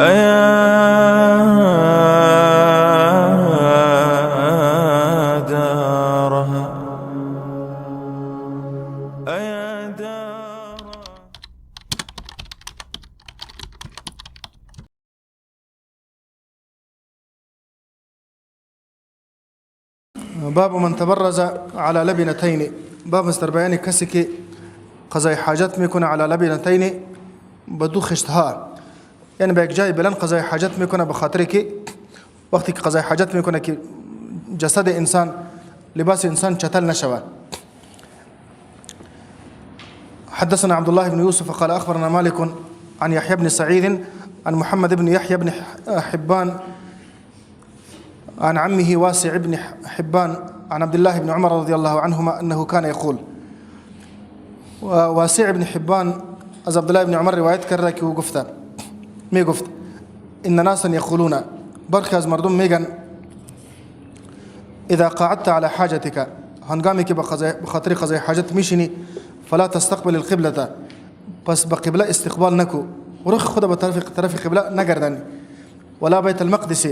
أيا دارها أيا دار. باب من تبرز على لبنتين. باب است در بیان کسی که قضای حاجت میکنه علی لبنتین، به دو خشتها، یعنی به یک جای بلند قضای حاجت میکنه، به خاطر که وقتی که قضای حاجت میکنه که جسد انسان، لباس انسان چتل نشود. حدثنا عبد الله بن يوسف قال أخبرنا مالك عن يحيى بن سعيد عن محمد بن يحيى بن حبان عن عمه واسع بن حبان عن عبد الله بن عمر رضي الله عنهما أنه كان يقول. واسع بن حبان از عبد الله بن عمر روایت کرده که او گفته، می گفت ان ناسا یقولون، برخی از مردم میگن اذا قعدت على حاجتك، هنگامی که به خاطر قضای حاجت میشینی، فلا تستقبل القبلة، پس به قبله استقبال نکو، رخ خود به طرف قبله نگردانی، ولا بیت المقدس،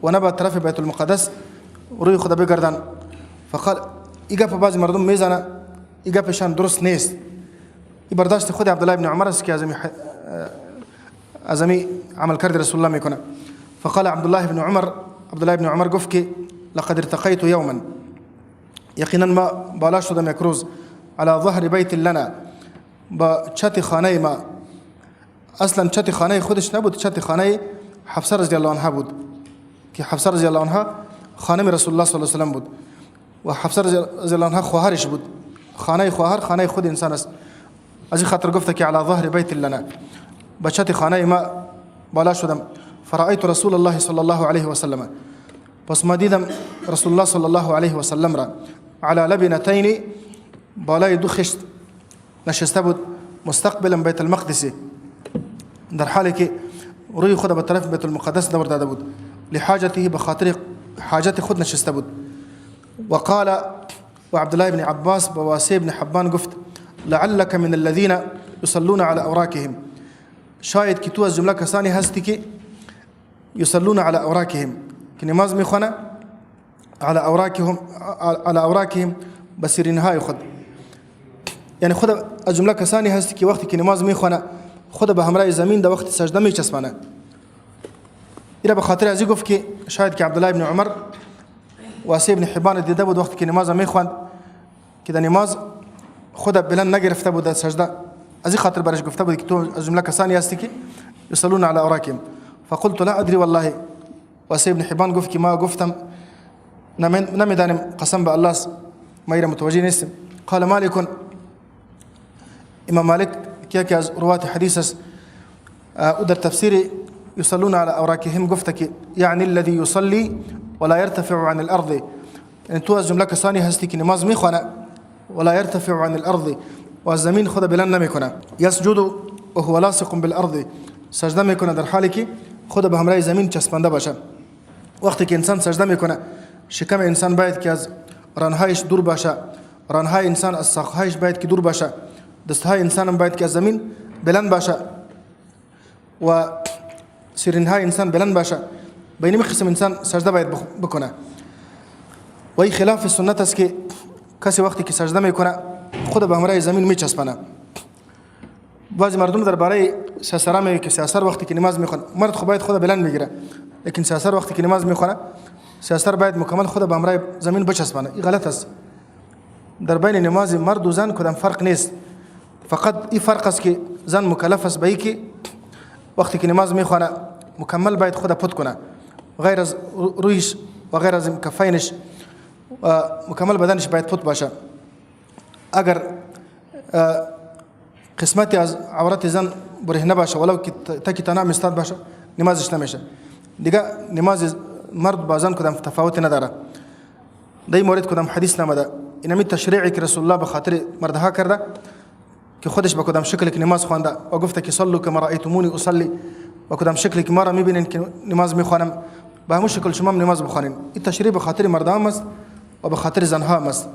و نه به طرف بیت المقدس روی خود بگردان. فقال ای گپ بعضی مردم میزنه، ای گپشان درست نیست. ای برداشت خود عبدالله بن عمر است که از امی عمل کرد رسول الله میکنه. فقال عبدالله بن عمر، عبدالله بن عمر گفت که لقد ارتقیت یوما، یقینا ما بالا شدم یک روز، على ظهر بیت لنا، با چت خانه ما. اصلا چت خانه خودش نبود، چت خانه حفصه رضی الله عنها بود که حفصه رضی الله عنها خانم رسول الله صلی الله علیه و سلم بود و حفصه رضی الله عنها خواهرش بود. خانه خواهر خانه خود انسان است. از این خاطر گفته که علی ظهر بیت لنا، با چت خانه ما بالا شدم. فرأیت رسول الله صلی الله علیه و سلم، پس ما دیدم رسول الله صلی الله علیه و سلم را علی لبنتین، بالای دو خشت نشسته بود، مستقبلا بیت المقدس، در حالی که روی خود به طرف بیت المقدس دور داده بود، لحاجته، به خاطر حاجت خود نشسته بود. وقال، و عبد الله بن عباس به واسع بن حبان گفت لعلك من الذين يصلون على اوراكهم، شاید که تو از جمله کسانی هستی که يصلون على اوراكهم، که نماز میخوانه على اوراكهم، على اوراكهم، به سرینهای خود. یعنی خود از جمله کسانی هستی که وقتی که نماز میخوانه خود به همراه زمین در وقت سجده میچسبانه. اینا به خاطر از این گفت که شاید که عبدالله بن عمر واسع بن حبان دیده بود وقتی که نماز میخواند که در نماز خود بلند نگرفته بود در سجده، از این خاطر برش گفته بود که تو از جمله کسانی هستی که یصلون علی اوراکهم. فقلت لا ادري والله، واسع بن حبان گفت که ما گفتم نمیدانم، قسم به الله ما ایرا متوجه نیستم. قال مالک، امام مالک که یکی از روات حدیث است، او در تفسیر يصلون على اوراکهم گفته که یعنی الذي يصلي ولا يرتفع عن الارض، یعنی تو از جمله کسانی هستی که نماز میخوانه ولا يرتفع عن الارض، و از زمین خود بلند نمیکنه، یسجد وهو لاصق بالارض، سجده میکنه در حالی که خود به همراه زمین چسبنده باشه. وقتی که انسان سجده میکنه شکم انسان باید که از رانهایش دور باشه، رانهای انسان از ساقهایش باید که دور باشه، دستهای انسان هم باید که از زمین بلند باشه و سرینهای انسان بلند باشه. به این قسم انسان سجده باید بکنه. و این خلاف سنت است که کسی وقتی که سجده میکنه خود به همراه زمین میچسبانه. بعضی مردم درباره سیاسرا میگه که سیاسر وقتی که نماز میخونه، مرد خب باید خود بلند میگیره، لیکن سیاسر وقتی که نماز میخونه سیاسر باید مکمل خود به همراه زمین بچسبانه. این غلط است. در بین نماز مرد و زن کدام فرق نیست، فقط این فرق است که زن مکلف است به اینکه وقتی که نماز میخوانه مکمل باید خود پت کنه، غیر از رویش و غیر از کفینش و مکمل بدنش باید پت باشه. اگر قسمتی از عورت زن برهنه باشه ولو که تکی تنها مستاد باشه نمازش نمیشه. دیگه نماز مرد با زن کدام تفاوت نداره. در این مورد کدام حدیث نامده. اینمی تشریعی که رسول الله به خاطر مردها کرده که خودش به کدام شکل که نماز خوانده و گفته که صلوا کما رأیتمونی اصلی، و کدام شکلی که ما را میبینین که نماز میخوانم به همون شکل شما هم نماز بخوانین. این تشریع به خاطر مردها هم است و به خاطر زنها هم است.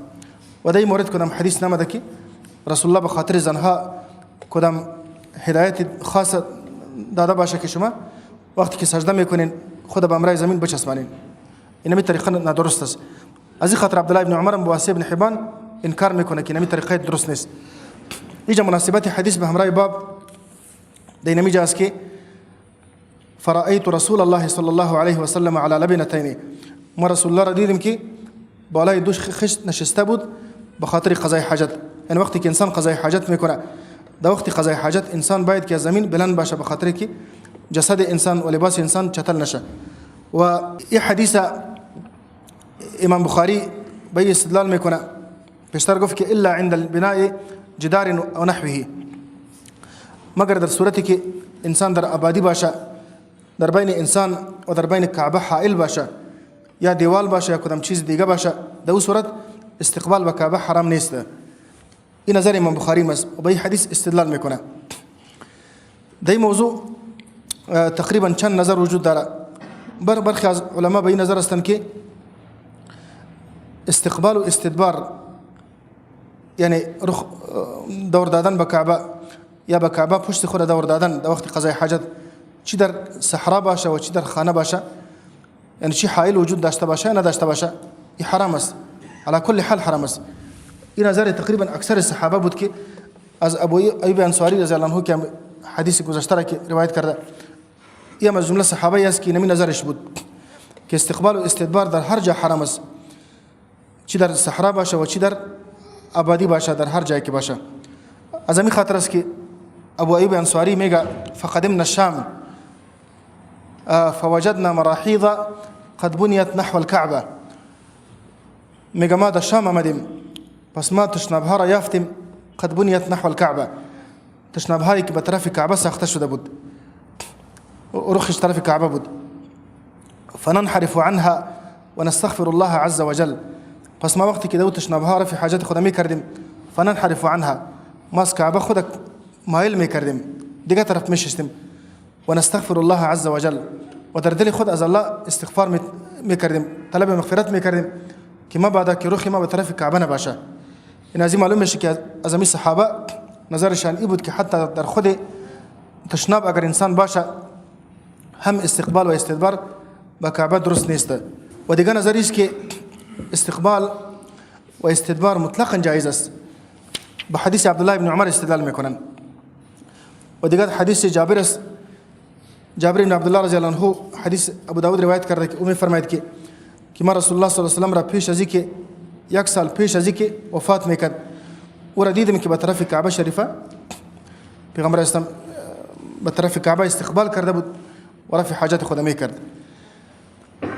و در این مورد کدام حدیث نامده که رسول الله به خاطر زنها کدام هدایت خاص داده باشه که شما وقتی که سجده میکنین خود به امرای زمین بچسبانین. اینمی طریقه نادرست است. از این خاطر عبدالله ابن عمر به واسطه ابن حبان انکار میکنه که اینمی طریقه درست نیست. اینجا مناسبت حدیث به همراه باب در اینمی جا است که فرأيت رسول الله صلى الله عليه وسلم على لبنتين، ما رسول الله را دیدیم که بالای دوش خشت نشسته بود به خاطر قضای حاجت. یعنی وقتی که انسان قضای حاجت میکنه، در وقت قضای حاجت انسان باید که از زمین بلند باشه به خاطر که جسد انسان و لباس انسان چتل نشه. و این حدیث امام بخاری به استدلال میکنه. پیشتر گفت که الا عند البناء جدار او نحوه، مگر در صورتی که انسان در آبادی باشه، در بین انسان و در بین کعبه حائل باشه یا دیوال باشه یا کدام چیز دیگه باشه، در اون صورت استقبال به کعبه حرام نیست. این نظر امام بخاری است و به این حدیث استدلال میکنه. در این موضوع تقریبا چند نظر وجود داره. برخی از علما به این نظر هستند که استقبال و استدبار، یعنی رخ دور دادن به کعبه یا به کعبه پشت خود دور دادن در وقت قضای حاجت، چی در صحرا باشه و چی در خانه باشه، یعنی چی حائل وجود داشته باشه نداشته باشه، این حرام است. على کل حال حرام است. این نظر تقریبا اکثر صحابه بود که از ابو ایوب انصاری رضی الله عنه که حدیث گذشته را که روایت کرده، این از جمله صحابه است که نمی نظرش بود که استقبال و استدبار در هر جا حرام است، چی در صحرا باشه و چی در آبادی باشه، در هر جایی که باشه. از همین خاطر است که ابو ایوب انصاری میگه فقدمنا الشام فوجدنا مراحیض قد بنیت نحو الكعبه. میگه ما در شام آمدیم، پس ما تشنابها را یافتیم، قد بنیت نحو الكعبه، تشنابهایی که به طرف کعبه ساخته شده بود، رخش طرف کعبه بود. فننحرف عنها ونستغفر الله عز وجل. پس ما وقتی که دو تشنابها را في حاجت خود میکردیم، فننحرف عنها، ما از کعبه خود مایل میکردیم، دیگه طرف میشستیم، ونستغفر الله عز وجل، و در دل خود از الله استغفار میکردیم، طلب مغفرت میکردیم که ما بعد که رخ ما به طرف کعبه نباشه. این از این معلوم میشه که از همین صحابه نظرشان ای بود که حتی در خود تشناب اگر انسان باشه هم استقبال و استدبار به کعبه درست نیست. و دیگه نظری است که استقبال و استدبار مطلقا جایز است. به حدیث عبدالله بن عمر استدلال میکنن. و دیگه حدیث جابر است، جابر بن عبدالله رضی الله عنه حدیث ابو داود روایت کرده که او میفرماید که ما رسول الله صلی الله علیه و سلم را پیش از اینکه یک سال پیش از اینکه وفات میکرد، او را دیدم که به طرف کعبه شریفه پیغمبر اسلام به طرف کعبه استقبال کرده بود و رفع حاجت خود میکرد.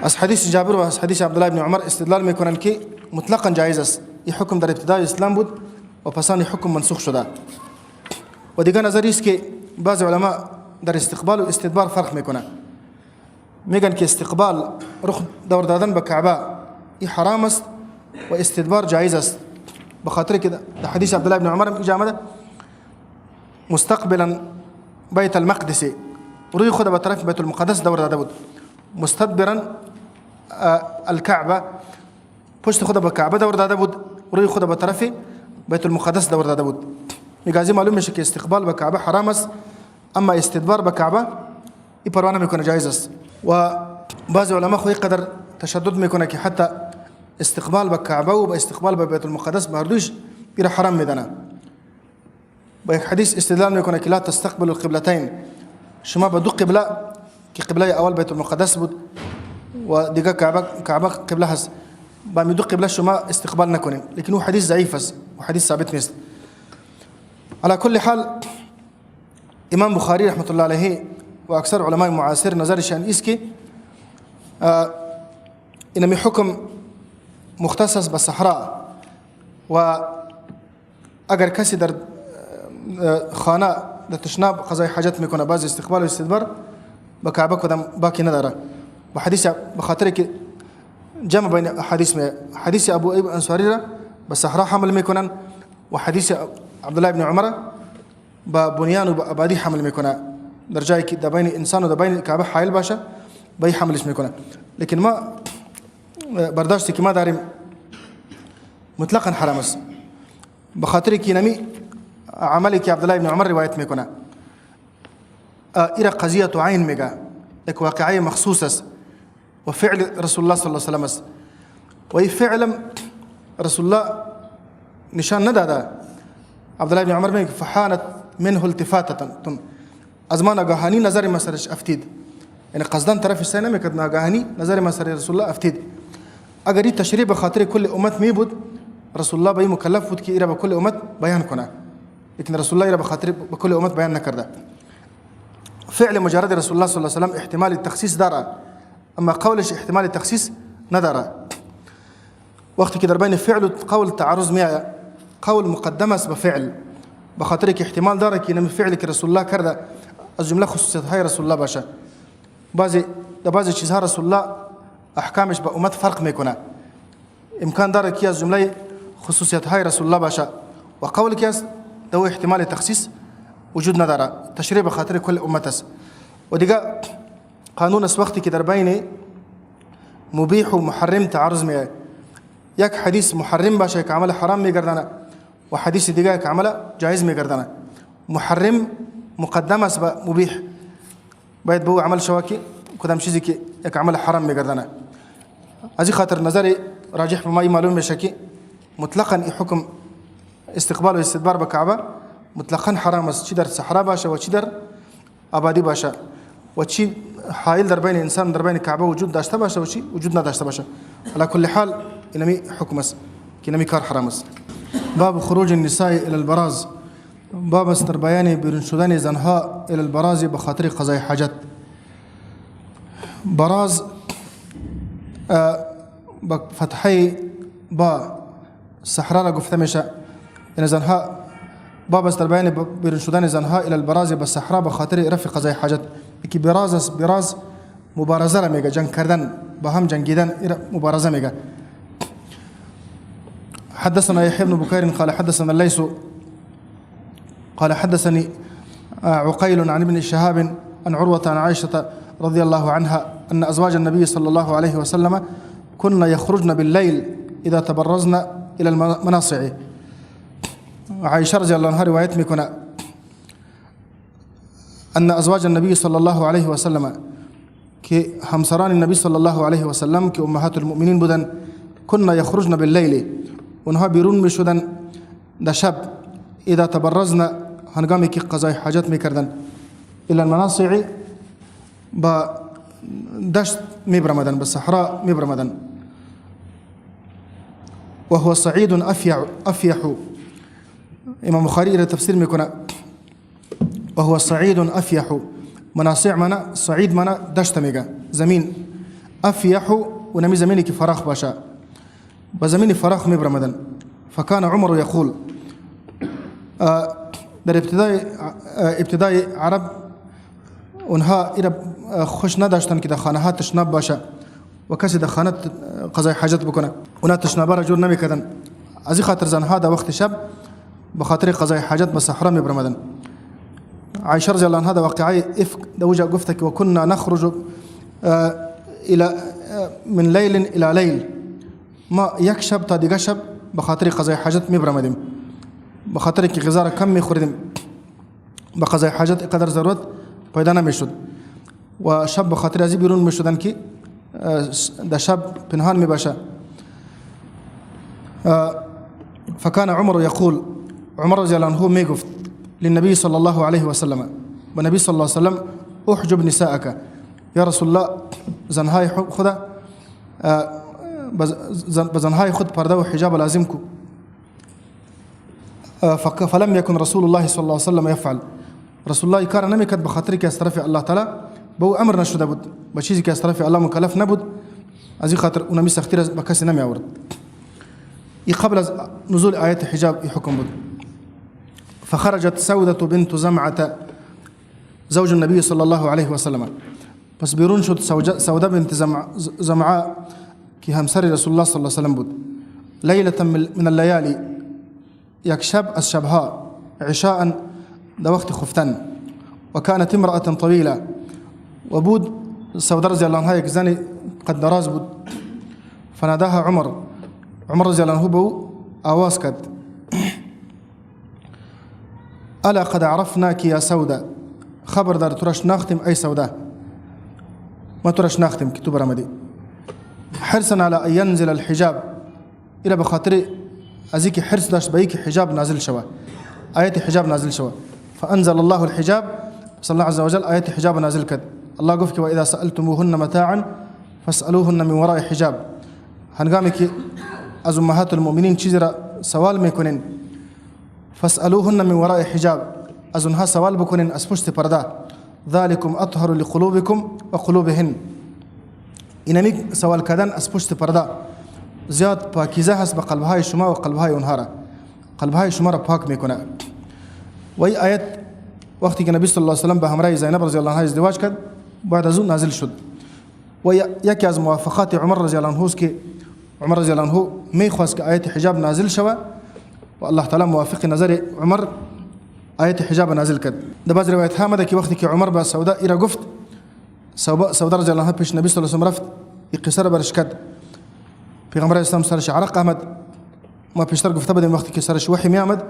از حدیث جابر و از حدیث عبدالله بن عمر استدلال میکنن که مطلقا جایز است. این حکم در ابتدای اسلام بود و پسان حکم منسوخ شده. و دیگه نظری است که بعض علما در استقبال و استدبار فرق میکنن، میگن که استقبال رخ دور دادن به کعبه این حرام است و استدبار جایز است، به خاطر که در حدیث عبدالله بن عمر اینجا آمده مستقبلا بیت المقدس، روی خود به طرف بیت المقدس دور داده بود، مستدبرا الكعبه، پشت خود به کعبه دور داده بود، روی خود به طرف بیت المقدس دور داده بود. میگه از معلوم میشه که استقبال به کعبه حرام است، اما استدبار به کعبه این پروا نمیکنه، جایز است. و بعضی علما خو قدر تشدد میکنه که حتی استقبال به کعبه و به استقبال به بیت المقدس به هر دوش ایره حرام میدانه. با یک حدیث استدلال میکنه که لا تستقبل القبلتین، شما به دو قبله که قبله اول بیت المقدس بود و دیگه کعبه قبله هست، با دو قبله شما استقبال نکنین، لیکن او حدیث ضعیف است و حدیث ثابت نیست. على كل حال امام بخاری رحمت الله علیه و اکثر علمای معاصر نظرشان است که اینمی حکم مختص است به صحرا و اگر کسی در خانه در تشناب قضای حاجت میکنه بعض استقبال و استدبار به کعبه کدام باکی نداره. به حدیث به خاطر که جمع بین حدیث می حدیث ابو ایوب انصاری را به صحرا حمل میکنن و حدیث عبدالله بن عمر با بنیان و با آبادی حمل میکنه، در جایی که در بین انسان و در بین کعبه حائل باشه به حملش میکنه. لیکن ما برداشتی که ما داریم مطلقا حرام است، به خاطر که نمی عملی که عبدالله بن عمر روایت میکنه ایره قضیه عین میگه، یک واقعه مخصوص است و فعل رسول الله صلی الله علیه وسلم است و این فعل رسول الله نشان نداده. عبدالله بن عمر میگه فحانت منه التفاتة، از ما ناگهانی نظر ما سرش افتید، یعنی قصدا طرف سعی نمیکرد، ناگهانی نظر ما سر رسول الله افتید. اگر این تشریع به خاطر کل امت می بود، رسول الله به این مکلف بود که ایرا به کل امت بیان کنه، لیکن رسول الله ایرا به خاطر به کل امت بیان نکرده. فعل مجرد رسول الله صلی الله علیه و سلم احتمال تخصیص داره، اما قولش احتمال تخصیص نداره. وقتی که در بین فعل و قول تعارض میآید، قول مقدم است به فعل، به خاطر که احتمال داره که این فعلی که رسول الله کرده از جمله خصوصیت های رسول الله باشه. بعضی در بعضی چیزها رسول الله احکامش با امت فرق میکنه، امکان داره که از جمله خصوصیت های رسول الله باشه و قول که است دو احتمال تخصیص وجود نداره، تشریع به خاطر کل امت است. و دیگه قانون است وقتی که در بین مبیح و محرم تعارض میآید، یک حدیث محرم باشه که عمل حرام میگردانه و حدیث دیگه که عمل جایز میگردانه، محرم مقدم است به مبیح، باید به او عمل شود که کدام چیزی که یک عمل حرام میگردانه. از این خاطر نظر راجح به ما معلوم میشه که مطلقا این حکم استقبال و استدبار به کعبه مطلقا حرام است، چی در صحرا باشه و چی در آبادی باشه و چی حائل در بین انسان در بین کعبه وجود داشته باشه و چی وجود نداشته باشه. علی کل حال اینمی حکم است که اینمی کار حرام است. باب خروج النساء الى البراز، باب است در بیان بیرون شدن زنها الى البراز به خاطر قضای حاجت. براز با فتحه با صحرا را گفته میشه، یعنی زنها. باب است در بیان بیرون شدن زنها الى البراز به صحرا به خاطر رفع قضای حاجت. یکی براز است، براز مبارزه را میگه، جنگ کردن، با هم جنگیدن، مبارزه میگه. حدثنا يحيى بن بكير قال حدثنا الليث قال حدثني عقيل عن ابن شهاب عن عروة عن عائشة رضي الله عنها أن أزواج النبي صلى الله عليه وسلم كن يخرجن بالليل إذا تبرزن إلى المناصع. عائشة رضي الله عنها رواية میکنه أن أزواج النبي صلى الله عليه وسلم که همسران النبي صلى الله عليه وسلم که أمهات المؤمنین بودن، كن يخرجن بالليل، اونها بیرون میشدن در شب، اذا تبرزن هنگامی که قضای حاجت میکردن، الى المناصع با دشت میبرمدن، به صحرا میبرمدن. وهو صعيد افيح، امام بخاری را تفسیر میکنه وهو صعيد افيح، مناصع معنا صعيد معنا دشت میگه، زمین، افيح و نمی زمینی که فراخ باشه، به زمین فراخ میبرمدن. فکان عمر یقول، در ابتدای عرب اونها ایرا خوش نداشتن که در خانه ها تشناب باشه و کسی در خانه قضای حاجت بکنه، اونا تشنابه را جور نمیکردن. از این خاطر زنها در وقت شب به خاطر قضای حاجت به صحرا میبرمدن. عایشه رضی الله عنها در واقعه افک در وجه گفته که وکنا نخرج الى من لیل الى لیل، ما یک شب تا دیگه شب به خاطر قضای حاجت میبرمدیم، به خاطر که غذا را کم میخوردیم، به قضای حاجت قدر ضرورت پیدا نمیشد و شب به خاطر از بیرون میشدن که در شب پنهان میباشه. فكان عمر يقول، عمر رضي الله عنه میگفت للنبي صلى الله عليه وسلم، و نبی صلی الله علیه وسلم احجب نساءك، یا رسول الله زنهای خود به زنهای خود پرده و حجاب لازم کو. فلم يكن رسول الله صلى الله عليه وسلم يفعل، رسول الله کار نمیکرد به خاطر که از طرف الله تعالی به او امر نشده بود، به چیزی که از طرف الله مکلف نبود، از این خاطر اونمی سختی را به کسی نمی آورد. ای قبل از نزول آیت حجاب ای حکم بود. فخرجت سودة بنت زمعة زوج النبي صلى الله عليه وسلم، پس بیرون شد سوده بنت زمعة که همسر رسول الله صلی الله علیه وسلم بود، لیلة من اللیالی، یک شب از شبها، عشاء در وقت خفتن. و كانت امرأة طویلة، و بود سوده رضی الله عنها یک زن قد دراز بود. فناداها عمر، عمر رضی الله عنه به او آواز کرد، الا قد عرفناك يا سوده، خبر دار تو را شناختیم ای سوده. ما تو را شناختیم که تو برآمدی. حرصا على ان ينزل الحجاب، ایره به خاطر از اینکه حرص داشت به اینکه حجاب نازل شود، آیت حجاب نازل شود. فانزل الله الحجاب، صلی الله عز وجل آیت حجاب نازل کرد. الله گفت که و اذا سألتموهن متاعا فاسألوهن من وراء حجاب. هنگامی که از امهات المؤمنین چیزی را سوال میکنین، فاسألوهن من وراء حجاب، از اونها سوال بکنین از پشت پرده. ذلكم اطهر لقلوبكم وقلوبهن. اینمی سوال کردن از پشت پرده زیاد پاکیزه هست به قلبهای شما و قلبهای اونها را، قلبهای شما را پاک میکنه. و این آیت وقتی که نبی صلی الله علیه و سلم به همراه زینب رضی الله عنها ازدواج کرد، بعد از اون نازل شد. و یکی از موافقات عمر رضی الله عنه است که عمر رضی الله عنه میخواست که آیت حجاب نازل شود و الله تعالی موافق نظر عمر آیت حجاب نازل کرد. در بعض روایت ها آمده که وقتی که عمر به سودا ایرا گفت، سودا رضی الله عنها پیش نبی صلی الله علیه و سلم رفت، این قصه را برش کرد. پیغمبر اسلام سرش عرق آمد. ما پیشتر گفته بودیم وقتی که سرش وحی می آمد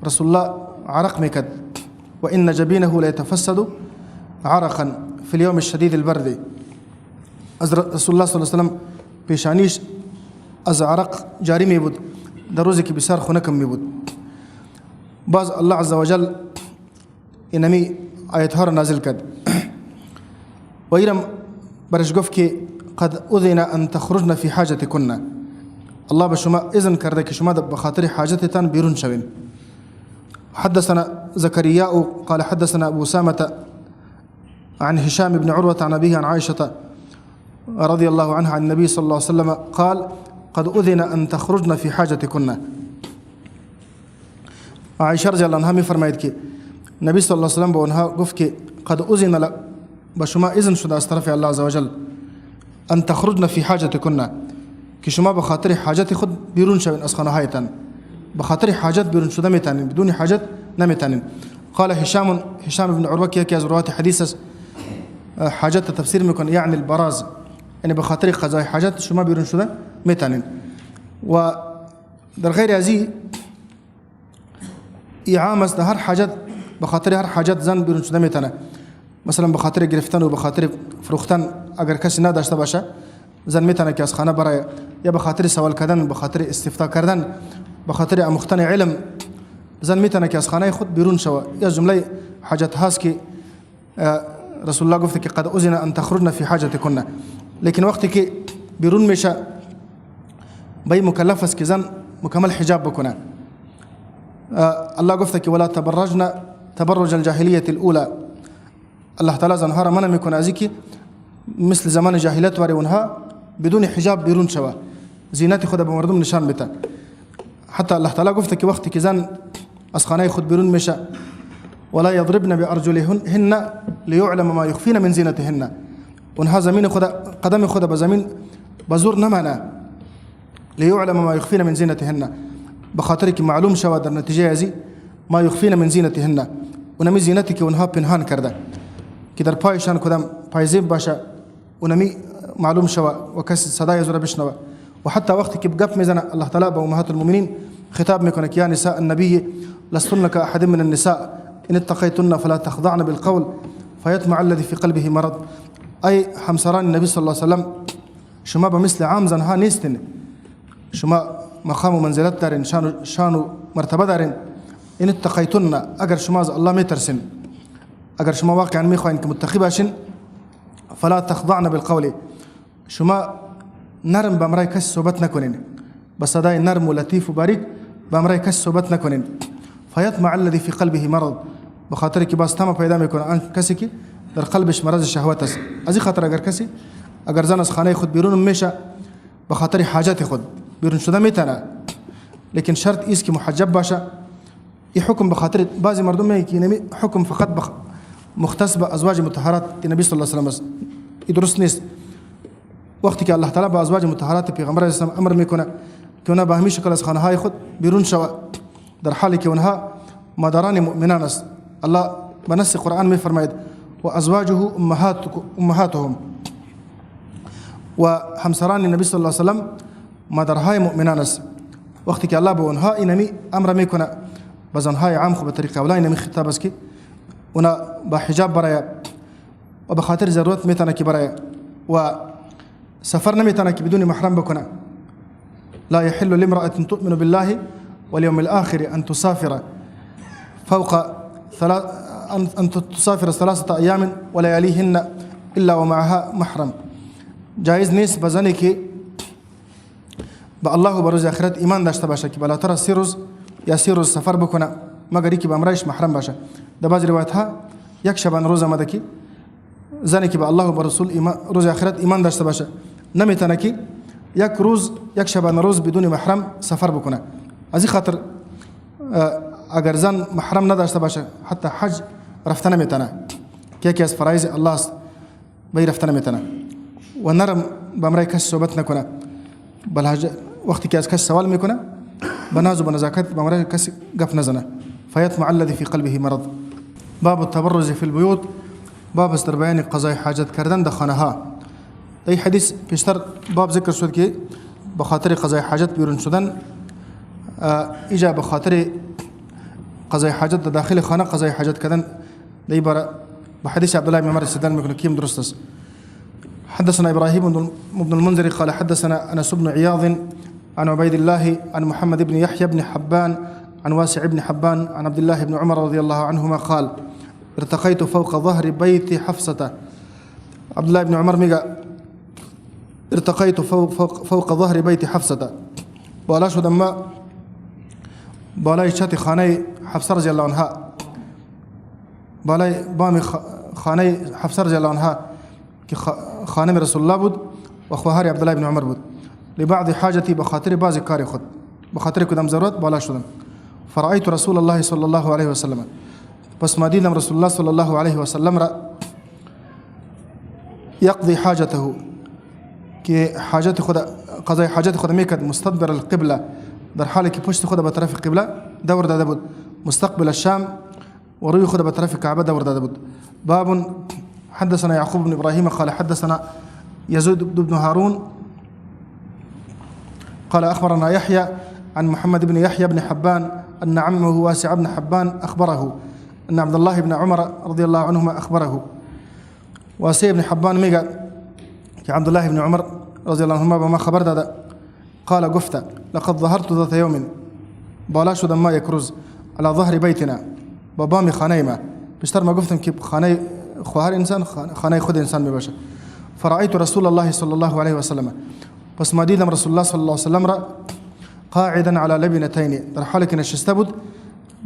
رسول الله عرق میکرد. و ان جبینه لیتفسد عرقا فی اليوم الشدید البرد. از رسول الله صلی الله علیه و سلم پیشانیش از عرق جاری می بود در روزی که بسیار خنکم می بود. باز الله عز وجل اینمی آیت ها را نازل کرد و ایرم برش گفت که قد اذن ان تخرجن فی حاجتکن. الله به شما اذن کرده که شما به خاطر حاجتتان بیرون شوین. حدثنا زكرياء قال حدثنا أبو أسامة عن هشام بن عروة عن أبيه عن عائشة رضي الله عنها عن النبي صلى الله عليه وسلم قال قد أذن أن تخرجن في حاجتكن. عایشه رضی الله عنها میفرماید که نبی صلی الله علیه و سلم به آنها گفت که قد اذن به شما اذن شده از طرف الله عزوجل ان تخرجن فی حاجتکن، که شما به خاطر حاجت خود بیرون شوین از خانه هایتان. به خاطر حاجت بیرون شده میتونین، بدون حاجت نمیتونین. قال هشام، هشام بن عروه که یکی از روات حدیث است، حاجت تفسیر میکنه یعنی البراز، یعنی به خاطر قضای حاجت شما بیرون شده میتونین. و در غیر از این عام است، هر حاجت به خاطر هر حاجت زن بیرون شده میتونه. مثلا به خاطر گرفتن و به خاطر فروختن اگر کسی نداشته باشه زن میتونه که از خانه برای، یا به خاطر سوال کردن، به خاطر استفتا کردن، به خاطر آموختن علم زن میتونه که از خانه خود بیرون شوه. یا جمله حاجت هاست که رسول الله گفته که قد اذن ان تخرجن فی حاجتکن. لیکن وقتی که بیرون میشه به مکلف است که زن مکمل حجاب بکنه. الله گفته که ولا تبرجن تبرج الجاهلیة الاولى. الله تعالی زنها را منع میکنه از اینکه مثل زمان جاهلیت واری اونها بدون حجاب بیرون شوه، زینت خود به مردم نشان بده. حتی الله تعالی گفته که وقتی که زن از خانه خود بیرون میشه ولا یضربن بارجلهن لیعلم ما یخفین من زینتهن، اونها زمین خود قدم خود به زمین به زور نمانه، لیعلم ما یخفین من زینتهن، به خاطر که معلوم شود در نتیجه ازی ما یخفین من زینتهن، اونمی زینتی که اونها پنهان کرده که در پایشان کدام پایزیب باشه اونمی معلوم شود و کسی صدای از او را بشنوه. و حتی وقتی که گپ میزنه الله تعالی به امهات المؤمنین خطاب میکنه که یا نساء النبی لستن كأحد من النساء ان اتقيتن فلا تخضعن بالقول فيطمع الذي في قلبه مرض. ای همسران نبی صلی الله علیه وسلم، شما به مثل عام زنها نیستین، شما مقام و منزلت دارین، شان و مرتبه دارین. ان اتقیتن، اگر شما از الله میترسین، اگر شما واقعا میخواین که متقی باشین، فلا تخضعن بالقول، شما نرم به امرای کسی صحبت نکنین، به صدای نرم و لطیف و باریک به امرای کسی صحبت نکنین. فیطمع الذی فی قلبه مرض، به خاطر که باز طمع پیدا میکنه آن کسی که در قلبش مرض شهوت است. از این خاطر اگر کسی اگر زن از خانه خود بیرون میشه به خاطر حاجت خود بیرون شده میتونه، لیکن شرط ایست که محجب باشه. این حکم به خاطر بعضی مردم میگه که نمی حکم فقط مختص به ازواج مطهرات نبی صلی الله علیه و سلم است، این درست نیست. وقتی که الله تعالی به ازواج مطهرات پیغمبر اسلام امر میکنه که اونها به همین شکل از خانه های خود بیرون شوه، در حالی که اونها مادران مؤمنان است. الله به نص قرآن میفرماید و ازواجه امهاتهم، و همسران نبی صلی الله علیه و سلم مادرهای مؤمنان است. وقتی که الله به اونها اینمی امر میکنه، به زنهای عام خو به طریق اولی اینمی خطاب است که اونا با حجاب برای و به خاطر ضرورت میتونه که برای، و سفر نمیتونه که بدون محرم بکنه. لا يحل لامرأة تؤمن بالله واليوم الآخر أن تسافر فوق أن تسافر 3 أيام ولياليهن إلا ومعها محرم. جایز نیست به زنی که به الله و به روز آخرت ایمان داشته باشه که بالاتر از 3 روز یا 3 روز سفر بکنه مگر اینکه به امرایش محرم باشه. در بعض روایت ها یک شبان روز آمده که زنی که به الله و به رسول روز آخرت ایمان داشته باشه نمیتونه که یک روز یک شبان روز بدون محرم سفر بکنه. از این خاطر اگر زن محرم نداشته باشه حتی حج رفته نمیتونه که یکی از فرایض الله است، به رفته نمیتونه و نرم به امرای کس صحبت نکنه، بل وقتی که از کس سوال میکنه به ناز و به نزاکت به امرای کس گپ نزنه. فیطمع الذی فی قلبه مرض. باب التبرز فی البیوت، باب است در بیان قضای حاجت کردن در خانه ها. در این حدیث پیشتر باب ذکر شد که به خاطر قضای حاجت بیرون شدن، ایجا به خاطر قضای حاجت در داخل خانه قضای حاجت کردن. در این باره به حدیث عبدالله بن عمر استدلال میکنه که درست است. حدثنا إبراهيم بن المنذر قال حدثنا أنس بن عياض عن عبيد الله عن محمد بن يحيى بن حبان عن واسع بن حبان عن عبد الله بن عمر رضي الله عنهما قال ارتقيت فوق ظهر بيت حفصة. عبد الله بن عمر میگه ارتقيت فوق ظهر بيت حفصة، بالا شدم ما بالای چت خانه حفصة رضي الله عنها، بالای بام خانه حفصة رضي الله عنها که خانم رسول الله بود و خواهر عبدالله بن عمر بود. لبعض حاجتی، به خاطر بعض کار خود، به خاطر کدام ضرورت بالا شدم. فرأيت رسول الله صلی الله علیه و سلم، پس ما دیدم رسول الله صلی الله علیه و سلم را یقضی حاجته، که حاجت خود قضای حاجت خود میکرد، مستدبر القبله، در حالی که پشت خود به طرف قبله دور داده بود، مستقبل الشام و روی خود به طرف کعبه دور داده بود. باب حدثنا يعقوب بن إبراهيم قال حدثنا يزيد بن هارون قال أخبرنا يحيى عن محمد بن يحيى بن حبان أن عمه واسع بن حبان أخبره أن عبد الله بن عمر رضي الله عنهما أخبره. واسع بن حبان ميقا عبد الله بن عمر رضي الله عنهما بما خبر دادا قال قفت لقد ظهرت ذات يوم، بالا شدم ما يكرز على ظهر بيتنا، بابام خانه ما، بیشتر ما گفتم که خانه خواهر انسان خانه خود انسان می باشه. فرأيت رسول الله صلی الله علیه و سلم، پس ما دیدم رسول الله صلی الله علیه و سلم را قاعدا على لبنتين، در حالی که نشسته بود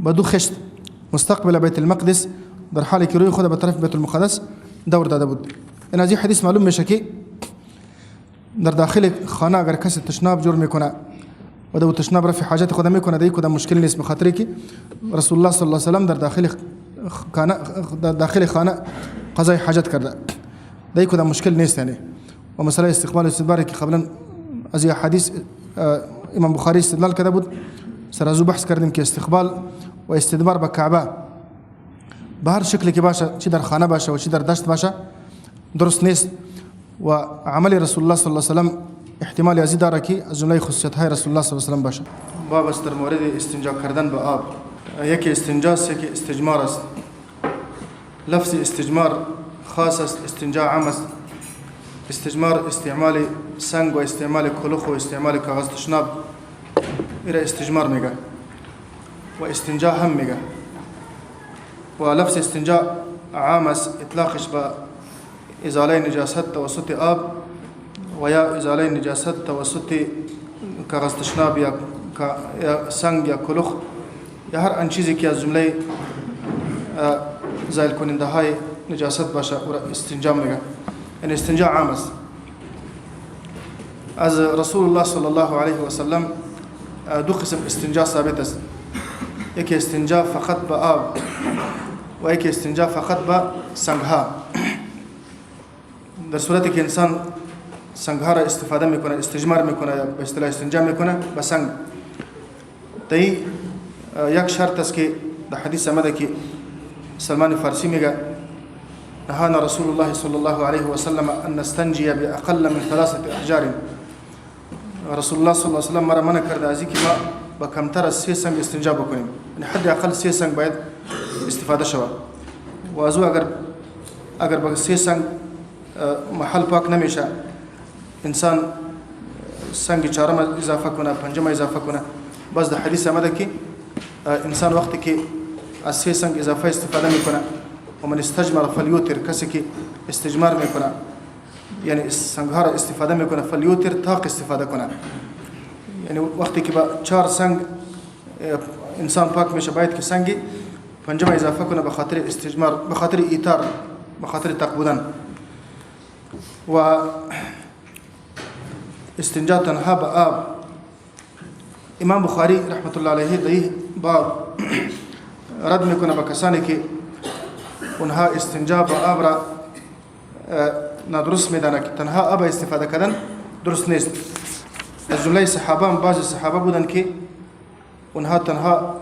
به دو خشت، مستقبل بیت المقدس، در حالی که روی خود به طرف بیت المقدس دور داده بود. این از این حدیث معلوم میشه که در داخل خانه اگر کسی تشناب جور میکنه و دو تشناب رفع حاجت خود میکنه، دیگه کدام مشکل نیست، به خاطر که رسول الله صلی الله علیه و سلم در داخل خانه قضای حاجت کرده، دیگه کدام مشکل نیست. یعنی و مسئله استقبال و استدبار که قبلا از یه حدیث امام بخاری استدلال کرده بود، سر از او بحث کردیم که استقبال و استدبار به کعبه به هر شکلی که باشه، چی در خانه باشه و چی در دشت باشه، درست نیست. و عمل رسول الله صلی الله علیه و سلم احتمال ازی داره که از جمله خصوصیت های رسول الله صلی الله علیه و سلم باشه. باب است در مورد استنجا کردن به آب. یکی استنجا است، یکی استجمار است. لفظ استجمار خاص است، استنجا عام است. استجمار استعمال سنگ و استعمال کلوخ و استعمال کاغذ تشناب، ایره استجمار میگه و استنجا هم میگه. و لفظ استنجا عام است، اطلاقش به ازاله نجاست توسط آب و یا ازاله نجاست توسط کاغذ تشناب یا سنگ یا کلوخ یا هر آن چیزی که از جمله زایل کننده های نجاست باشه او را استنجا میگه. یعنی استنجا عام است. از رسول الله صلی الله علیه و سلم دو قسم استنجا ثابت است. یکی استنجا فقط به آب و یکی استنجا فقط به سنگها. در صورتی که انسان سنگها را استفاده میکنه، استجمار میکنه یا به اصطلاح استنجا میکنه به سنگ، دی یک شرط است که در حدیث آمده که سلمان فارسی میگه نهانا رسول الله صلی الله علیه و سلم ان نستنجی باقل من 3 احجار. رسول الله صلی الله علیه و سلم مرا منع کرده از اینکه ما با کمتر از 3 سنگ استنجا بکنیم، یعنی حد اقل 3 سنگ باید استفاده شود. و از او اگر با 3 سنگ محل پاک نمیشه، انسان سنگ چهارم اضافه کنه، پنجم اضافه کنه. باز در حدیث آمده که انسان وقتی که از سه سنگ اضافه استفاده میکنه، و من استجمر فلیوتر، کسی که استجمار میکنه یعنی سنگ ها را استفاده میکنه، فلیوتر طاق استفاده کنه. یعنی وقتی که با چهار سنگ انسان پاک میشه، باید که سنگی پنجم اضافه کنه به خاطر استجمار، به خاطر ایتار، به خاطر تق بودن. و استنجا تنها به آب. امام بخاری رحمت الله علیه در این باب رد میکنه به کسانی که اونها استنجا به آب را نادرست میدانه که تنها آب استفاده کردن درست نیست. از جمله صحابه هم بعضی صحابه بودن که اونها تنها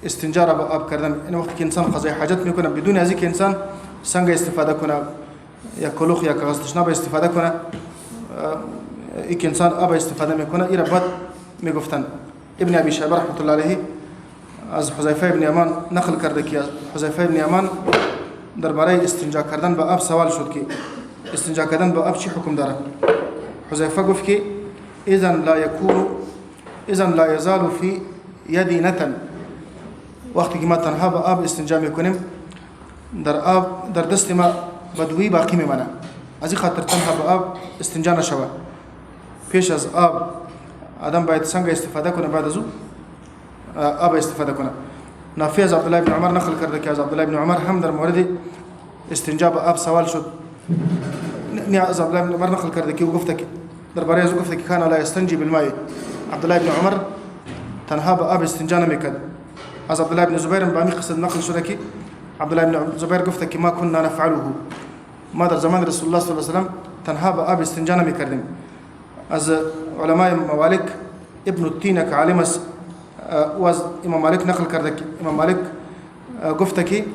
استنجا را به آب کردن، یعنی وقتی که انسان قضای حاجت میکنه بدون از اینکه انسان سنگ استفاده کنه یا کلوخ یا کاغذ تشناب استفاده کنه، یک انسان آب استفاده میکنه، این را بد میگفتن. ابن ابی شیبه رحمت الله علیه از حذیفه ابن یمان نقل کرده که حذیفه ابن یمان درباره استنجا کردن به آب سوال شد که استنجا کردن به آب چی حکم داره؟ حذیفه گفت که اذن لا یکون، اذن لا یزال فی یدی نتن. وقتی که ما تنها به آب استنجا میکنیم، در آب در دست ما بدوی باقی میمانه، از این خاطر تنها به آب استنجا نشوه. پیش از آب آدم باید سنگ استفاده کنه، بعد از او آب استفاده کنه. نافع از عبدالله بن عمر نقل کرده که از عبدالله بن عمر هم در مورد استنجا به آب سوال شد. نه، از عبدالله بن عمر نقل کرده که او گفته که درباره از او گفته که کان لا یستنجی بالماء، عبدالله بن عمر تنها به آب استنجا نمیکرد. از عبدالله بن زبیر به همین قصد نقل شده که عبدالله بن زبیر گفته که ما كنا نفعله، ما در زمان رسول الله صلی الله علیه و سلم تنها به آب استنجا نمیکردیم. از علمای موالک ابن التین که عالم است، او از امام مالک نقل کرده که امام مالک گفته که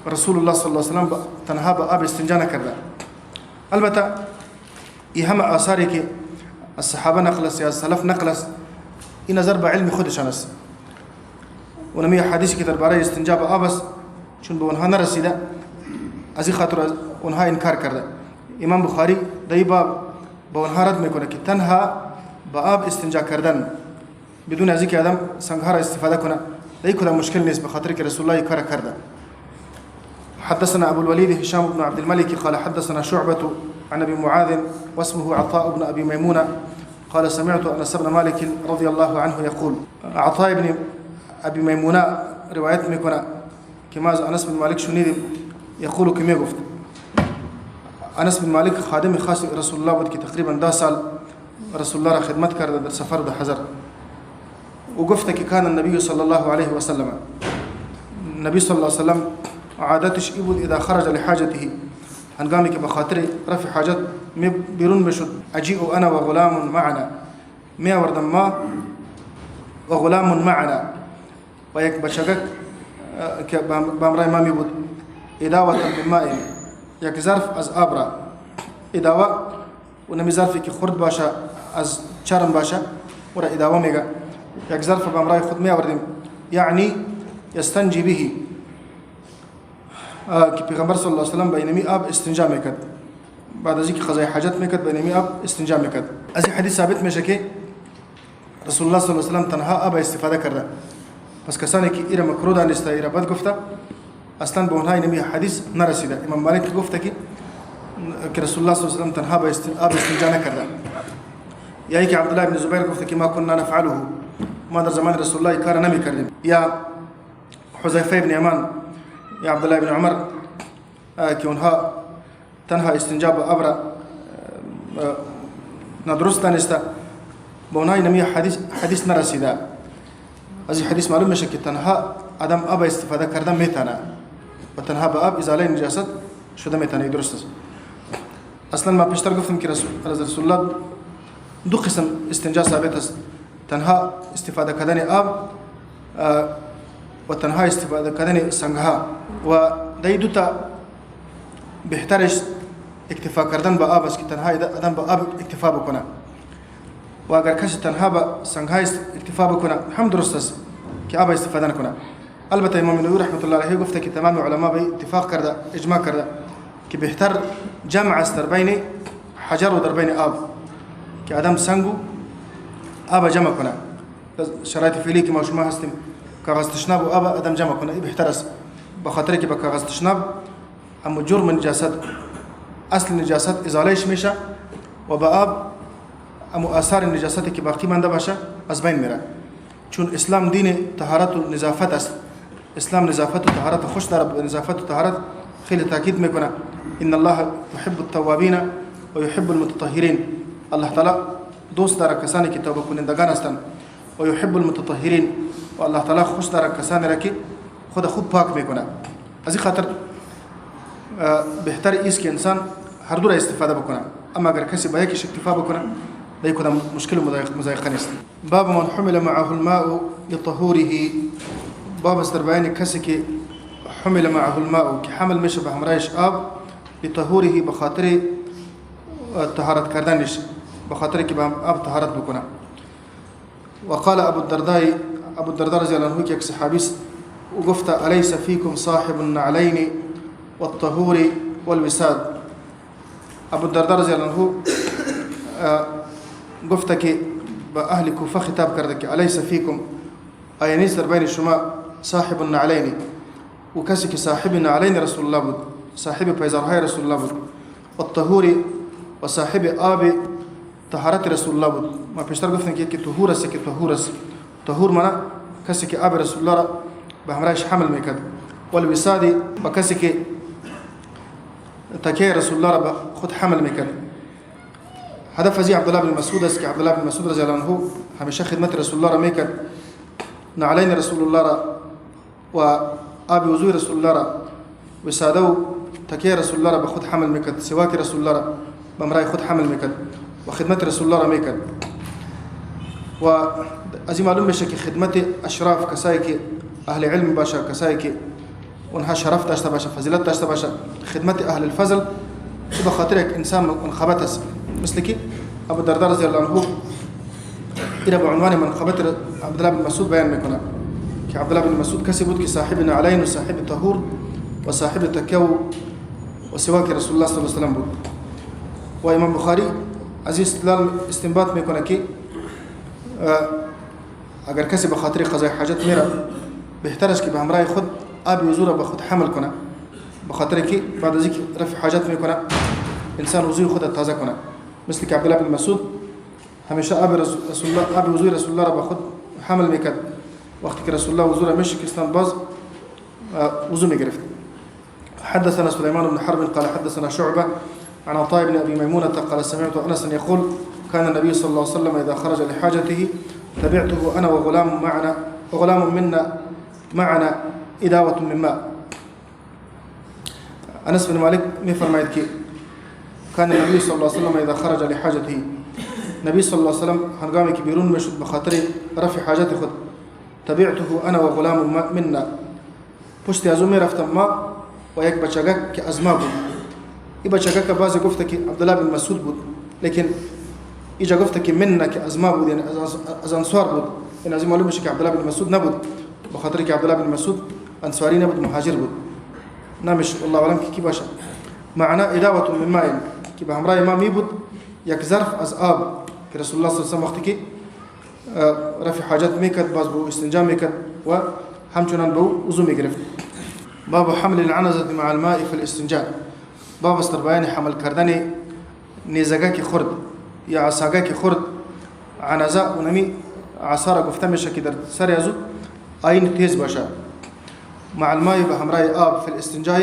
رسول الله صلی الله علیه و سلم تنها به آب استنجا نکرده. البته این همه آثاری که از صحابه نقل است یا از سلف نقل است، این نظر به علم خودشان است. و نمی حدیثی که درباره استنجا به آب است چون به اونها نرسیده، از این خاطر اونها انکار کرده. امام بخاری در این باب به اونها رد میکنه که تنها به آب استنجا کردن بدون از اینکه آدم سنگها را استفاده کنه، در این کدام مشکل نیست، به خاطر که رسول الله کار کرده. حدثنا أبو الوليد هشام بن عبد الملك قال حدثنا شعبة عن أبي معاذ واسمه عطاء بن أبي ميمونة قال سمعت أنس بن مالك رضي الله عنه يقول. عطاء بن أبي ميمونة رواية میکنه که ما از أنس بن مالک شنیدیم، يقول که میگفت أنس بن مالک خادم خاص رسول الله بود که تقریبا 10 سال رسول الله را خدمت کرده در سفر در حضر. و گفته که کان النبی صلی الله علیه و سلم، نبی صلی الله علیه و سلم عادتش ای بود اذا خرج لحاجته، هنگامی که به خاطر رفع حاجت می بیرون میشد، اجیء انا و غلام معنا، می آوردم ما و غلام معنا، و یک بچگک که به همراه ما می بود، اداوة من ماء، یک ظرف از آب را، اداوه و نمی ظرفی که خرد باشه از چرم باشه او را اداوه میگه، یک ظرف به همراه خود می آوردیم، یعنی یستنجی به، که پیغمبر صلی الله علیه و سلم به اینمی آب استنجا میکرد. بعد از اینکه قضای حاجت میکرد به اینمی آب استنجا میکرد. از این حدیث ثابت میشه که رسول الله صلی الله علیه و سلم تنها آب استفاده کرده. پس کسانی که ایره مکروه دانسته، ایره بد گفته، اصلا به اونها اینمی حدیث نرسیده. امام مالک گفته که رسول الله صلی الله علیه و سلم تنها به آب استنجا نکرده. یا اینکه عبدالله بن زبیر گفته که ما كنا نفعله، ما در زمان رسول الله کار نمیکردیم. یا حذیفه بن یمان یا عبدالله بن عمر که اونها تنها استنجا به آب را نادرست دانسته، به اونها اینمی حدیث نرسیده. از این حدیث معلوم میشه که تنها آدم آب استفاده کردن میتونه و تنها به آب ازاله نجاست شده میتونه، درست است. اصلا ما پیشتر گفتم که رسول الله دو قسم استنجا ثابت است، تنها استفاده کردن آب و تنها استفاده کردن سنگها. و در دو تا بهترش اکتفا کردن به آب است که تنها آدم به آب اکتفا بکنه، و اگر کسی تنها به سنگها اکتفا بکنه هم درست است که آب استفاده نکنه. البته امام نووي رحمت الله علیه گفته که تمام علما به اتفاق کرده، اجماع کرده که بهتر جمع است در بین حجر و در بین آب، که آدم سنگ و آب جمع کنه. شرایط فعلی که ما شما هستیم کاغذ تشناب و آب آدم جمع کنه، این بهتر است، به خاطر که با کاغذ تشناب اما جرم نجاست، اصل نجاست ازالهش میشه و با آب اما آثار نجاستی که باقی مانده باشه از بین میره. چون اسلام دین طهارت و نظافت است، اسلام نظافت و طهارت خوش داره، به نظافت و طهارت خیلی تاکید میکنه. ان الله يحب التوابین و يحب المتطهرین، الله تعالی دوست داره کسانی که توبه کنندگان هستند، و يحب المتطهرین، و الله تعالی خوش داره کسانی را که خود خوب پاک میکنه. از این خاطر بهتر است که انسان هر دو را استفاده بکنه، اما اگر کسی با یکیش اکتفا بکنه در کدام مشکل و مضایقه نیست. باب من حمل معه الماء لطهوره، باب است در بیان کسی که حمل معه الماء، که حمل میشه به همراهش آب، لطهوره، به خاطر طهارت کردنش، به خاطر که به آب طهارت بکنه. وقال ابو الدرداء، ابو الدرداء رضی الله عنه که یک صحابی است، او گفت الیس فیکم صاحب النعلین والطهور والوساد. ابو الدرداء رضی الله عنه گفت که به اهل کوفه خطاب کرده که الیس فیکم، آیا نیست در بین شما صاحب النعلین، و کسی که صاحب نعلین رسول الله بود، صاحب پیزارهای رسول الله بود، والطهور، و صاحب آب طهارت رسول الله بود. ما پیشتر گفتیم که یکی طهور است، که طهور است. طهور معنی کسی که آب رسول الله را به همراهش حمل میکرد، والوساد، و کسی که تکیه رسول الله را به خود حمل میکرد. هدف از عبدالله بن مسعود است که عبدالله بن مسعود رضی الله عنه همیشه خدمت رسول الله را میکرد، نعلین رسول الله را و آب وضوء رسول الله را، وساده و تکیه رسول الله را به خود حمل میکرد، سواک رسول الله را به همراه خود حمل میکرد و خدمت رسول الله را میکرد. و از این معلوم میشه که خدمت اشراف، کسایی که اهل علم باشه، کسایی که اونها شرف داشته باشه، فضیلت داشته باشه، خدمت اهل الفضل به خاطر یک انسان منقبت است. مثل که ابو الدرداء رضی الله عنه اینا به عنوان منقبت عبدالله بن مسعود بیان میکنه که عبدالله بن مسعود کسی بود که صاحب نعلین و صاحب طهور و صاحب تکیه و سواک رسول الله صلی الله علیه و سلم بود. و امام بخاری از این استدلال استنباط میکنه که اگر کسی به خاطر قضای حاجت میره، بهتر است که به همراه خود آب وضو را به خود حمل کنه، به خاطر که بعد از اینکه رفع حاجت میکنه انسان وضوی خود تازه کنه. مثل که عبدالله بن مسعود همیشه آب رسول الله، آب وضوی رسول الله را به خود حمل میکرد، وقتی که رسول الله وضو را میشکستند باز وضو میگرفت. حدثنا سليمان بن حرب قال حدثنا شعبة عن عطاء بن أبي ميمونة قال سمعت أنسا يقول كان النبي صلى الله عليه وسلم إذا خرج لحاجته تبعته أنا وغلام معنا وغلام منا معنا إداوة من ماء. أنس بن مالك میفرماید که كان النبي صلى الله عليه وسلم إذا خرج لحاجته، نبی صلی الله علیه وسلم هنگامی که بیرون میشد به خاطر رفع حاجت خود، تبعته أنا وغلام منا، پشت از او میرفتم ما و یک بچگک که از ما بود. این بچگک بعضی گفته که عبدالله بن مسعود بود، لیکن اینجا گفته که منا که از ما بود، یعنی از انصار بود. این از این معلوم میشه که عبدالله بن مسعود نبود، به خاطر که عبدالله بن مسعود انصاری نبود، مهاجر بود. نمیشه الله اعلم که کی باشه. معنا اداوه من ماء، که به همراه ما می بود یک ظرف از آب که رسول الله صلی الله علیه و سلم وقتی که رفع حاجت میکرد باز به استنجا میکرد و همچنان به وضو میگرفت. باب حمل العنزة مع الماء في الاستنجاء، باب است در بیان حمل کردن نیزگه که خورد یا عصاگه که خورد. عنزه اونمی عصا را گفته میشه که در سر از او آین تیز باشه. مع الماء به همراه آب، فی الاستنجاء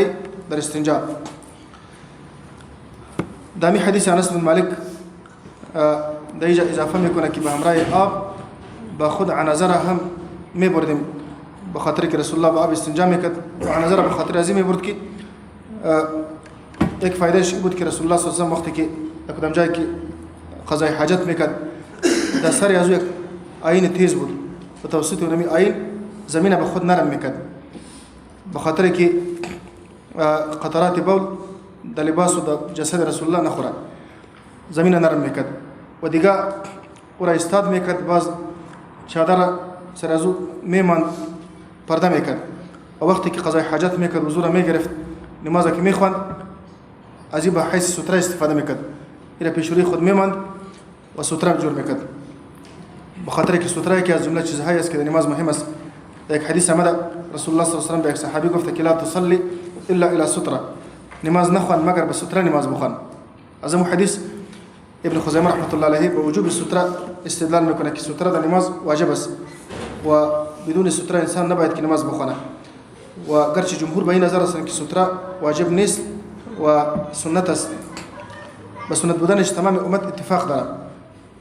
در استنجا. دامی حدیث انس بن مالک در اینجا اضافه میکنه که به همراه آب با خود عنزه را هم میبردیم، به خاطر که رسول الله با آب استنجا میکرد و عنزه را به خاطر از این میبرد که یک فایدهش این بود که رسول الله صلی الله علیه و وقتی که در کدام جایی که قضای حاجت میکرد در سر از او یک آین تیز بود و توسط اونمی آین زمین به خود نرم میکرد، به خاطر که قطرات بول در لباس و در جسد رسول الله نخورد، زمین نرم میکرد و دیگه او را استاد میکرد، باز چادر سر از او میماند، پرده میکرد و وقتی که قضای حاجت میکرد وضو را میگرفت، نماز که میخواند از این به حیث ستره استفاده میکرد، این پیش روی خود میماند و ستره جور میکرد، به خاطر که ستره که از جمله چیزهایی است که در نماز مهم است. در یک حدیث آمده رسول الله صلی الله علیه و سلم به یک صحابی گفته که لا تصلی الا الى ستره، نماز نخوان مگر به ستره نماز بخوان. از اون حدیث ابن خزیمه رحمت الله علیه به وجوب ستره استدلال میکنه که ستره در نماز واجب است و بدون ستره انسان نباید که نماز بخونه. و گرچه جمهور به این نظر هستند که ستره واجب نیست و سنت است، به سنت بودنش تمام امت اتفاق داره،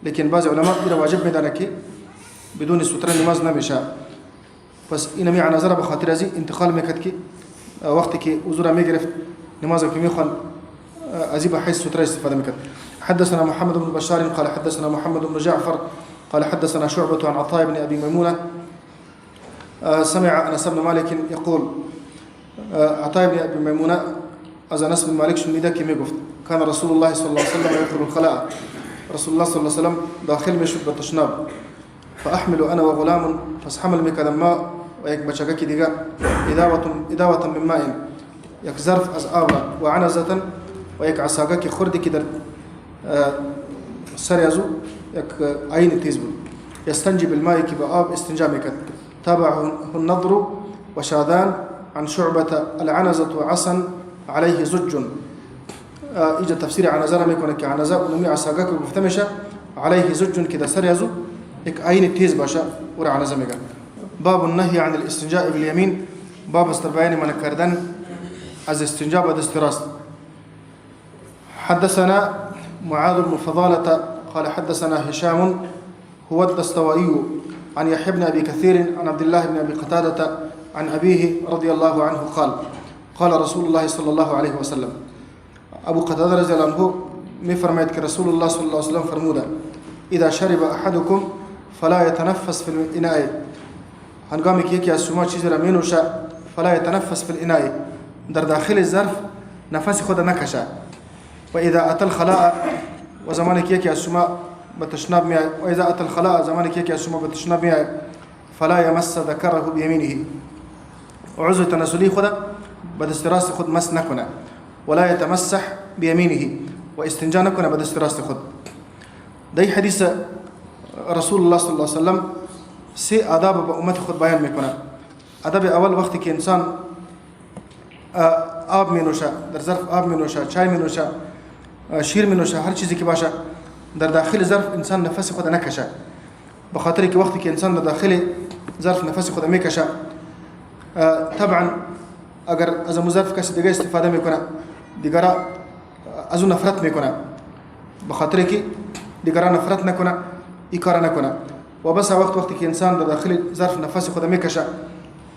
لیکن بعض علما این واجب میدانه که بدون ستره نماز نمیشه. پس این می نظر به خاطر از انتقال میکرد که وقتی که وضو را میگرفت نماز که میخوان از این به حیث ستره استفاده میکرد. حدثنا محمد بن بشار قال حدثنا محمد بن جعفر قال حدثنا شعبة عن عطاء بن أبي ميمونة سمع أنس بن مالك يقول، عطاء بن أبي ميمونة از أنس بن مالك شنیده که میگفت كان رسول الله صلى الله عليه وسلم يدخل الخلاء، رسول الله صلى الله عليه وسلم داخل میشد به تشناب، فأحمل أنا وغلام، پس حمل میکردم ما و یک بچگکی دیگه، إداوة من ماء، یک ظرف از آب، و عنزة، و یک عصاگه که خوردی که در سر از او یک عین تیز بود، یستنجی بالماء که به آب استنجا میکرد. تابعه النضر وشاذان عن شعبة العنزة عصا عليه زج. اینجا تفسیر عنزه را میکنه که عنزه اونمی عصاگه که گفته میشه علیه زج که در سر از او یک عین تیز باشه او را عنزه میگن. باب النهی عن الاستنجاء باليمین، باب است در بیان منع کردن از استنجا به دست راست. حدثنا معاذ بن فضالة قال حدثنا هشام هو الدستوائي عن يحيى بن أبي كثير عن عبد الله بن أبي قتادة عن أبيه رضي الله عنه قال قال رسول الله صلى الله عليه وسلم. أبو قتادة رضي الله عنه می فرماید که رسول الله صلی الله علیه وسلم فرموده اذا شرب احدكم فلا يتنفس في الاناء، هنگامی که یکی از شما چیزی را می نوشه فلا يتنفس في الاناء، در داخل ظرف نفس خود نکشه. و اذا اتى الخلاء، و زمانی که یکی از شما به تشناب می آید، و اذا اتى الخلاء، زمانی که یکی از شما به تشناب می آید فلا يمس ذکره بیمینه، عضو تناسلی خود به دست راست خود مس نکنه، ولا يتمسح بیمینه، و استنجا نکنه به دست راست خود. در این حدیث رسول الله صلی الله علیه وسلم سه آداب به امت خود بیان میکنه. ادب اول وقتی که انسان آب می نوشه، در ظرف آب می نوشه، چای می نوشه، شیر می نوشه، هر چیزی که باشه در داخل ظرف انسان نفس خود نکشه، به خاطر که وقتی که انسان در داخل ظرف نفس خود میکشه طبعا اگر از اون ظرف کسی دیگه استفاده میکنه دیگرا از اون نفرت میکنه، به خاطر که دیگرا نفرت نکنه این کار نکنه. و بس وقتی که انسان در داخل ظرف نفس خود میکشه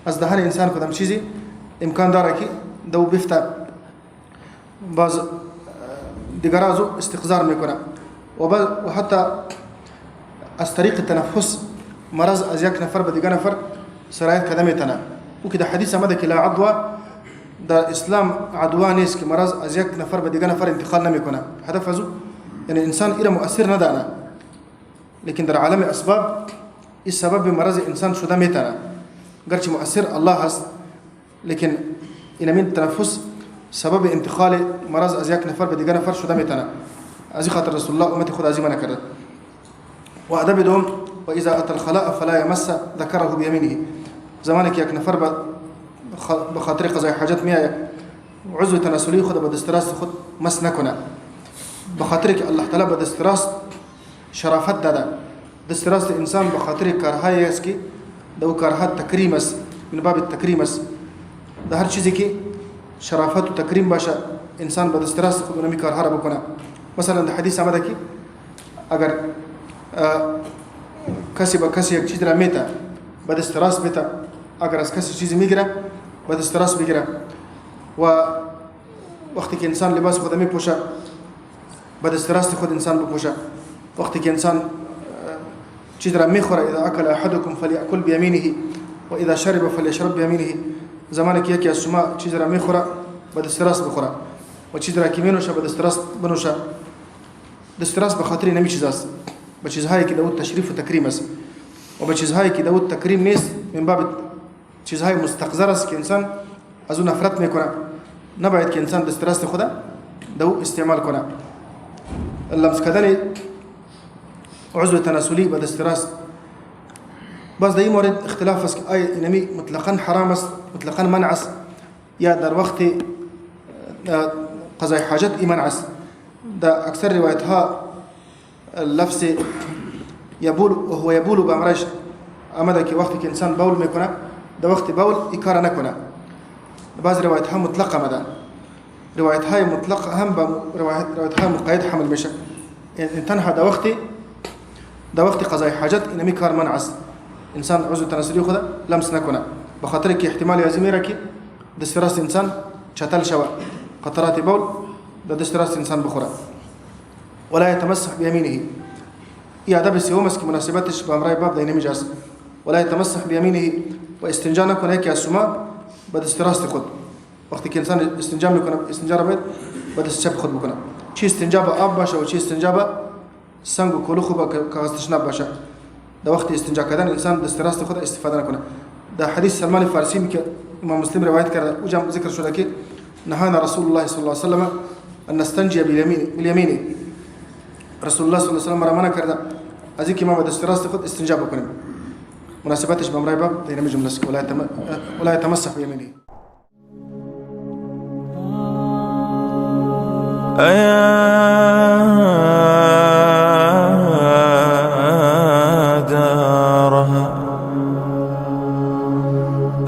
از دهن انسان کدام چیزی امکان داره که دو بفته، باز دیگرا از او استقذار میکنه. و حتی از طریق تنفس مرض از یک نفر به دیگر نفر سرایت کده میتونه. او که در حدیث آمده که لا عدوى، در اسلام عدوا نیست که مرض از یک نفر به دیگر نفر انتقال نمیکنه. هدف از او یعنی انسان ایره مؤثر ندانه، لیکن در عالم اسباب این سبب مرض انسان شده میتونه، گرچه مؤثر الله هست، لیکن این من تنفس سبب انتقال مرض از یک نفر به دیگر نفر شده میتونه. از این خاطر رسول الله امت خود عظیمه نکرده. و ادب دوم و اذا اتى الخلاء فلا يمس ذکره بیمینه، زمانی که یک نفر به خاطر قضای حاجت میآید عضو تناسلی خود به دست راست خود مس نکنه، به خاطر که الله تعالی به دست راست شرافت داده. دست راست انسان به خاطر کارهایی است که دو کارها تکریم است، من باب تکریم است. در هر چیزی که شرافت و تکریم باشه انسان به دست راست خود اونمی کارها را بکنه. مثلا در حدیث آمده که اگر کسی به کسی یک چیز را میته به دست راست میته، اگر از کسی چیزی میگیره به دست راست میگیره. و وقتی که انسان لباس خود میپوشه به دست راست خود انسان بپوشه. وقتی که انسان چیز را میخوره اذا اکل احدکم فلیأکل بیمینه و اذا شرب فلیشرب بیمینه، زمانی که یکی از شما چیز را میخوره به دست راست بخوره و چیز را که مینوشه به دست راست بنوشه. دست راست به خاطر نمی چیز است، به چیزهایی که داود تشریف و تکریم است و به چیزهایی که داود تکریم نیست، من باب چیزهای مستقذر است که انسان از اون نفرت میکنه. نباید که انسان دست راست خود دو استعمال کنه. لمس کردن عضو تناسلی به دست راست، باز در این مورد اختلاف است که آیا اینمی مطلقا حرام است، مطلقا منع است، یا در وقت قضای حاجت ای منع است. در اکثر روایت ها لفظ یبول و هو یبول به امرش آمده که وقتی که انسان بول میکنه در وقت بول ای کار نکنه. بعض روایت ها مطلق آمده، روایت های مطلق هم به روایت های مقید حمل میشه، یعنی تنها در وقت قضای حاجت اینمی کار منع است، انسان عضو تناسلی خود لمس نکنه، به خاطر که احتمال از میره که دست راست انسان چتل شوه، قطرات بول در دست راست انسان بخوره. ولا يتمسح بيمينه، ای ادب سوم است که مناسبتش با امرای باب در اینمی جاست. ولا يتمسح بيمينه، و استنجا نکنه که از شما به دست راست خود. وقتی که انسان استنجا میکنه استنجا را باید به دست چپ خود بکنه، چی استنجا به آب باشه و چی استنجا به سنگ و کلوخ و کاغذ تشناب باشه. در وقت استنجا کردن انسان دست راست خود استفاده نکنه. در حدیث سلمان فارسی که امام مسلم روایت کرده اوجا ذکر شده که نهانا رسول الله صلی الله علیه وسلم ان نستنجي باليمين، رسول الله صلی الله علیه وسلم را منع کرده از اینکه ما به دست راست خود استنجا بکنیم. مناسبتش به امرای باب در این جمله است، ولا يتمسح بيمينه. أيا دارها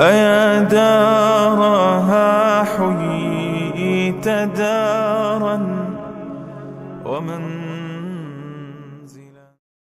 أيا دارها حييت دار